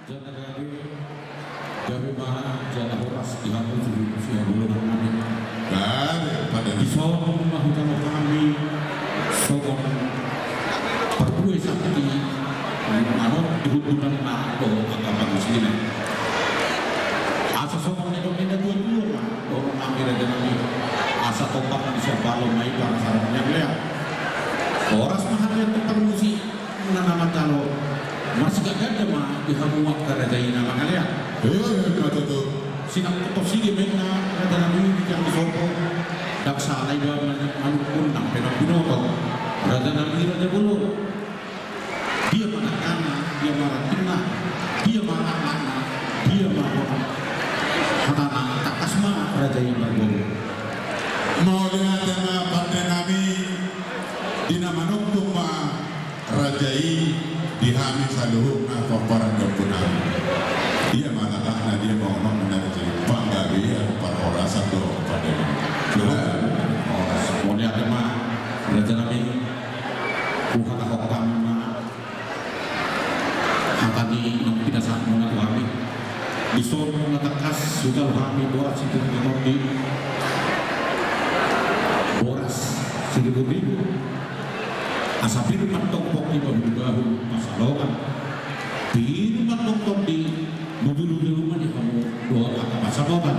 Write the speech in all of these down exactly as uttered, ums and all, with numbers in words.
Jala gabe, gabe ma jala horas di hamu suhut sihaholongan nami. Gabe, pande. Dison ma hutangihon hami songon parbue sakti, manang di hundulanna dohot angka pangusina. Asa songon nidok ni natuatua ma dohonon nami, raja nami, asa tompak ni sapalo ma i parasaran ni anglean. Horas ma hami antong parmusik na manjalo, marsigandaganda ma di hamu angka raja i na mangalean. Eh, ma tutu. Sinangkot tonsi gemenna raja nami di tiang ni sopo. Ndang sala iba manuk, manuk pun nang pe nang binoto. Raja nami raja bolon. Dia ma nangkana, dia ma rantingna, dia ma anak-anakna, dia ma hona. Hatana tangkas ma raja i marboru. Mauliate ma pande nami, di na manungkun ma raja i di hami saluhutna pomparan ni ompu nami. Dia ma anak-anakna, dia ma honokna, na jadi panggabean parhorasan do pande nami. Sudah. Horas. Mauliate ma raja nami. Huhatahon hami ma hata ni naung pinasahatmuna tu hami. Dison ma tangkas hujalo hami boras sitio ni tondi. Boras siriburibu. Asa pir ma antong pongki bahulbahul pansalongan. Pir ma antong tondi. Bujur-bujur ma di hamu dohot angka pansamotan.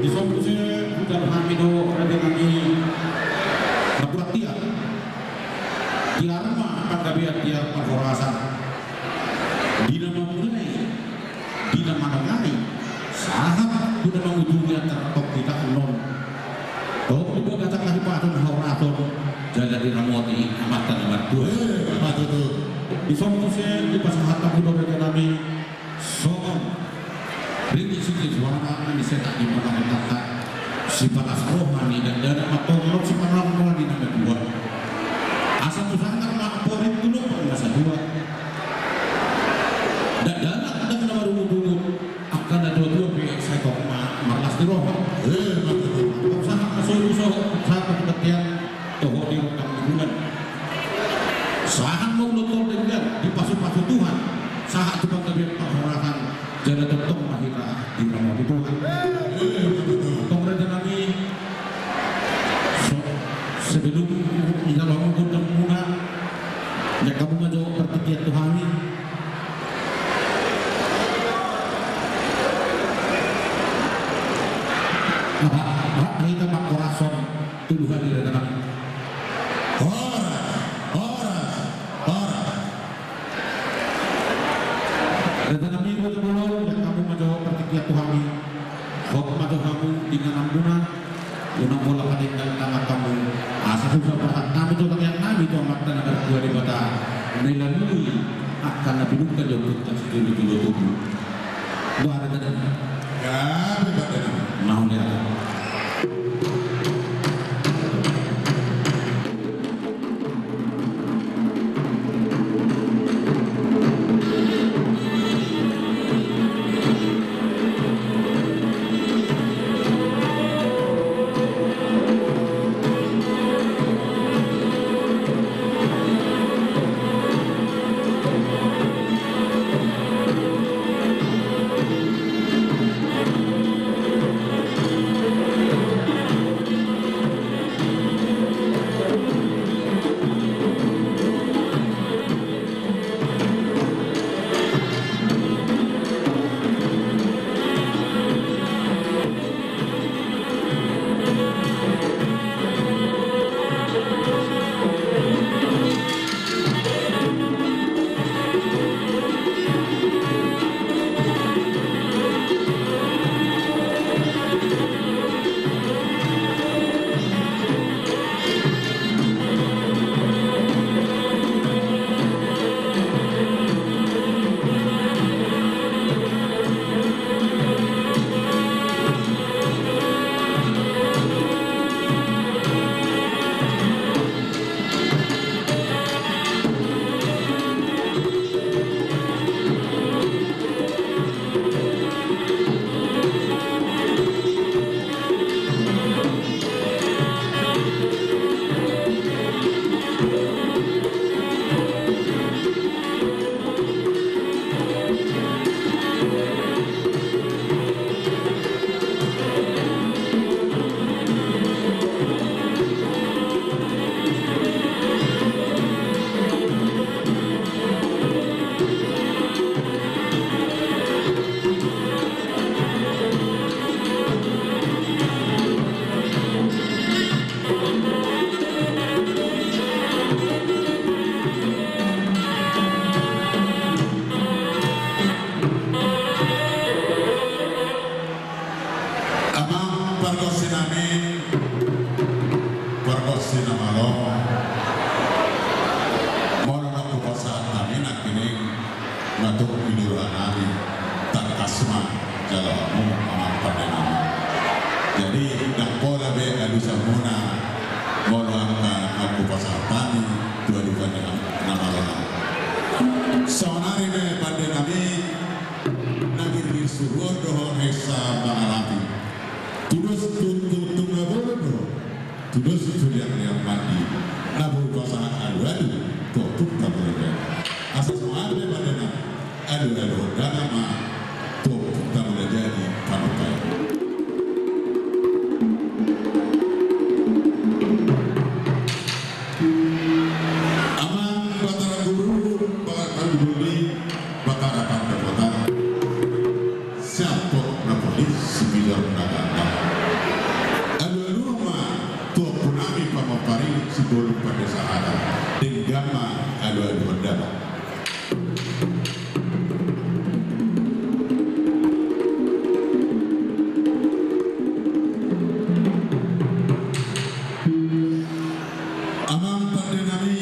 Dison muse hujalo hami do raja nami. Marbuat tiar. Tiar ma panggabean, tiar parhorasan. Di na mamulai, di na manongai, sahat tu na mangujungi antara tong hita annon. Tong di bagasan hahipason hahorason, jala diramoti Amanta na martua. Eh, ma tutu. Dison muse dipasahat hamu do raja nami. Songon ringgit sitio juana na nisetak di pamarentanta, sipalas roha ni dakdanak ma antong dohot sipalas roha ni na matua. Asa tu sanggar ma amporik tu lompang na satua. Dakdanak ndang na marungutungut, angka na tuatua pe sai tong ma marlas ni roha. Eh, ma tutu. Sahat ma solu sohot sahat ma tu bontean. Toho di rondang di bulan. Sahat ma ulaon tondingan dipasupasu Tuhan. Sahat tu panggabean parhorasan. Jala tongtong ma hita diramoti Tuhan. Tong raja nami. So, sebelum hujalo hamu gondangmuna, jala hamu ma jo partingkian tu hami. Aha, aha, hita ma horas on. Tolu hali raja nami. Horas, horas, horas. Raja nami, raja bolon, jala hamu ma jo partingkian tu hami. Hot ma jo hamu di ingananmuna. Unang pola padenggan tangan hamu. Asa hupasahat hami jo tangiang nami tu Amanta na martua Debata. Melalui angka na pinungka jo tu sijolo-jolo tubu. Bah, raja nami. Ya, raja nami. Nah, lihat. Matuk ni roha nami, tangkas ma jalo hamu amang pande nami. Jadi ndang pola be alusan muna molo angka na hupasahat hami tu alusan ni na malo nami. Saonari be pande nami, na girgir suruon do ho na hinsa mangalapi. Tudos tu, tu, tu na bolon do ho. Tudos tu liang-liang mandi, na boi pasahat alu-alu tu ompunta Mulajadi. Asa songon i be pande nami, alu-aluhon damang ma tu ompunta Mulajadi Panumpa i. Amang Batara Guru, Batara Guru, Batara Pandapotan. Siampot na polis, sipidor na ganda. Alu-alu ma tu ompu nami pamompar i, sibolon pandesahatan. Denggan ma alu-aluhon damang. Amang pande nami,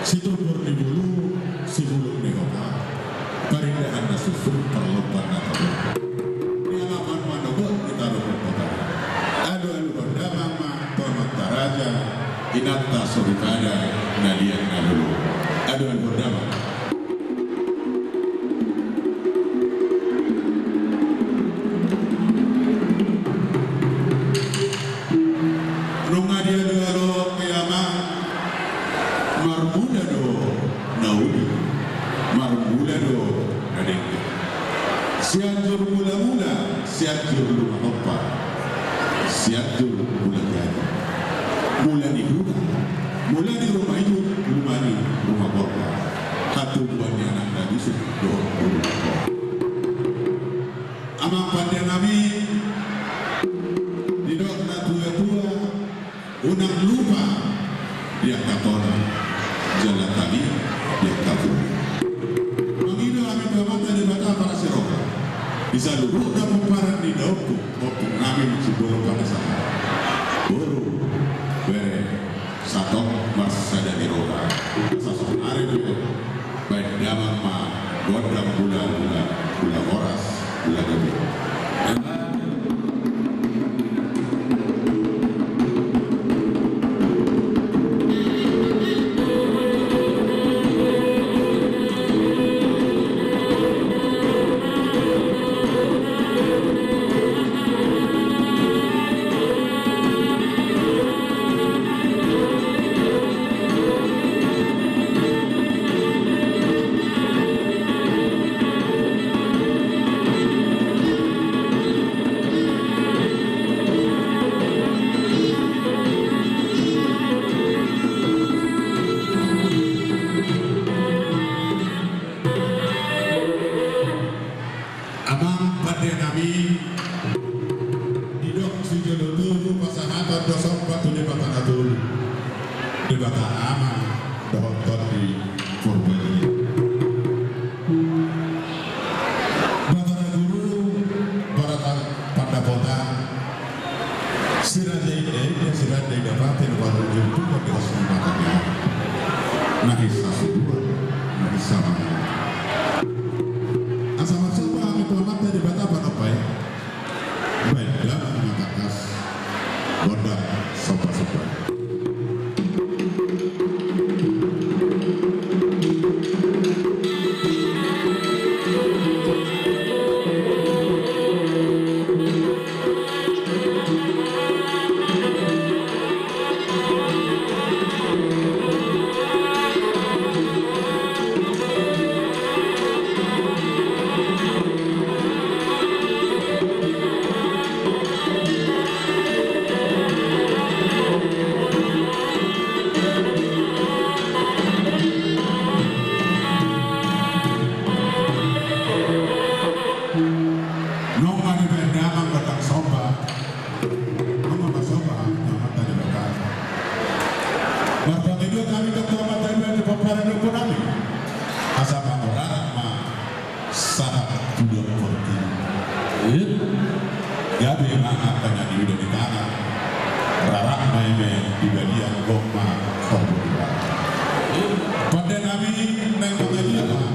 situpur ni bulu, sibulung ni hopa, parindahan na suksuk, parlompan na tabo. Di alaman manogot, di taruhon kota. Alu-aluhon damang ma tu amanta raja, inanta soripada, na liat na lolo. Alu-aluhon damang. Nunga dialu-alu pe amang, marmula do na uli, marmula do na denggan. Sianjur Mula-mula, Sianjur Lumanompar, Sianjur Mulajadi. Mula ni hula, mula ni ruma ijuk, mula ni ruma borhat. Hatubuan ni anak na bisuk dohot boru na borhat. Amang pande nami, didok na tua-tua, unang lupa di angka tona, jala tagi di angka boru. Mangido hami tu Amanta Debata parasi roha di saluhutna pomparan ni daompung, ompung nami sibolon pandesahatan. Boru, bere, satongkin marsada ni roha. Asa sonari pe, baen damang ma gondang mula-mula, mula horas, mula gabe. Amang pande nami, didok sijolo tubu pasahaton do somba tu Debata na tolu, Debata Ama dohot Tondi Porbadia. Batara Guru, Batara Pandapotan, Si Raja Inda-inda, Si Raja Inda Pate, na parujung tu pande horas ni mata ni ari. Na hinsa suruan, na hinsa mangan. Asa marsomba hami tu Amanta Debata Panumpa i. Baen damang ma tangkas gondang somba-somba. Nunga dibaen damang gondang somba. Nunga marsomba hami tu Amanta Debata. Marpangidoan hami tu Amanta Debata di pomparan ni ompu nami. Asa mangurarat ma sahat tu dua puluh tiga. Gabe ma angka na niula ni tangan. Rarat ma eme di balian, gok ma horbo di tangan. Pande nami, naeng mangaliat ma.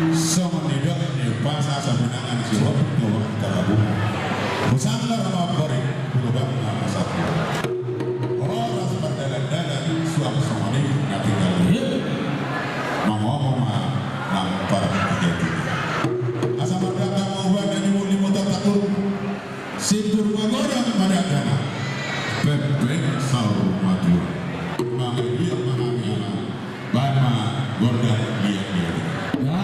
Songon nidok ni umpasa, asa pinangan sihol tu angka labung. Husanggar ma borit, huluban ma satua. Horas mardalan-dalan, suang songon i na tinggal. Mangomo ma nang partigatiga. Asa mardangka ma uban na nimulimut takur. Sindur magodang ma dagana. Pepeng saur matua. Mangaliat ma hami amang. Baen ma gondang liat-liat. Ya.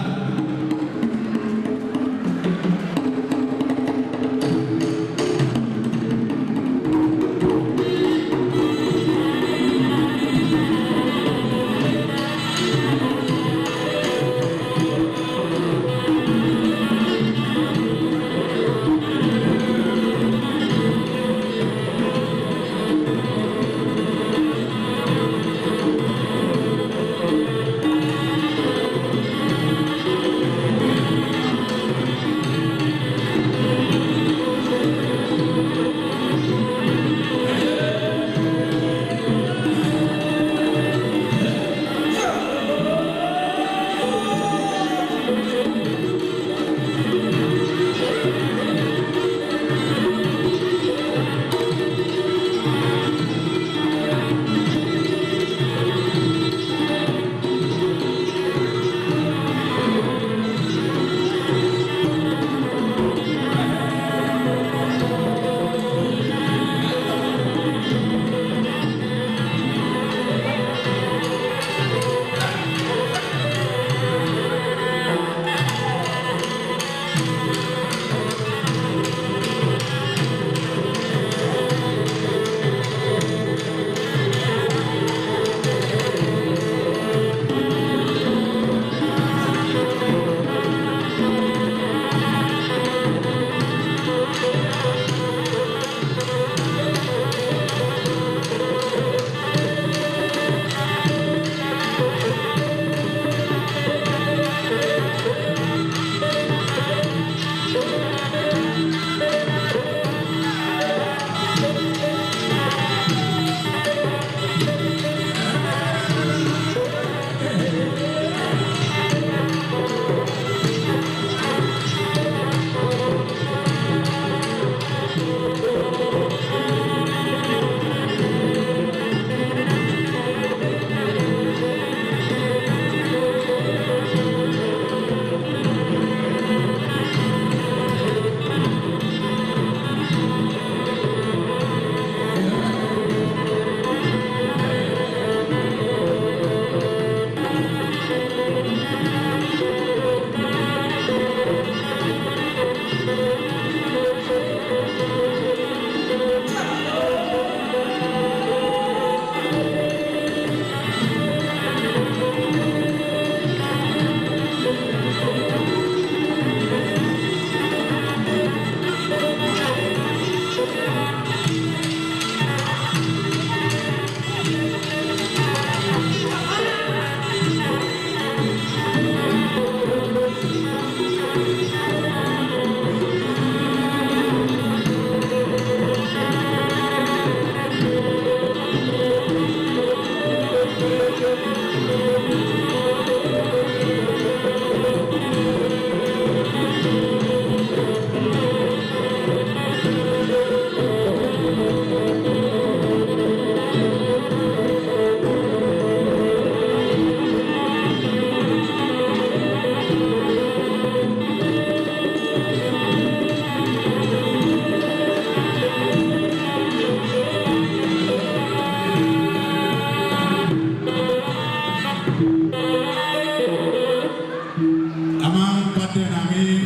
Amang pande nami,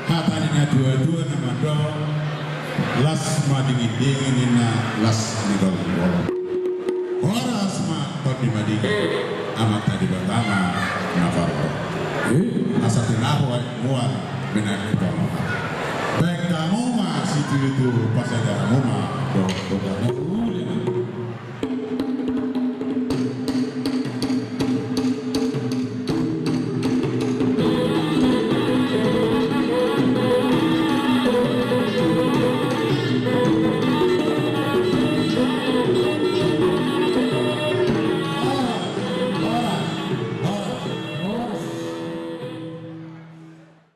hata ni na tua-tua na mandok, las ma dingin-dingin ninna las ni golom-golom. Horas ma tondi madingin, Amanta Debata ma na parro. Asa tinahu aek mual, menang tu pangohon. Baen hamu ma situtu, pasadia hamu ma dohot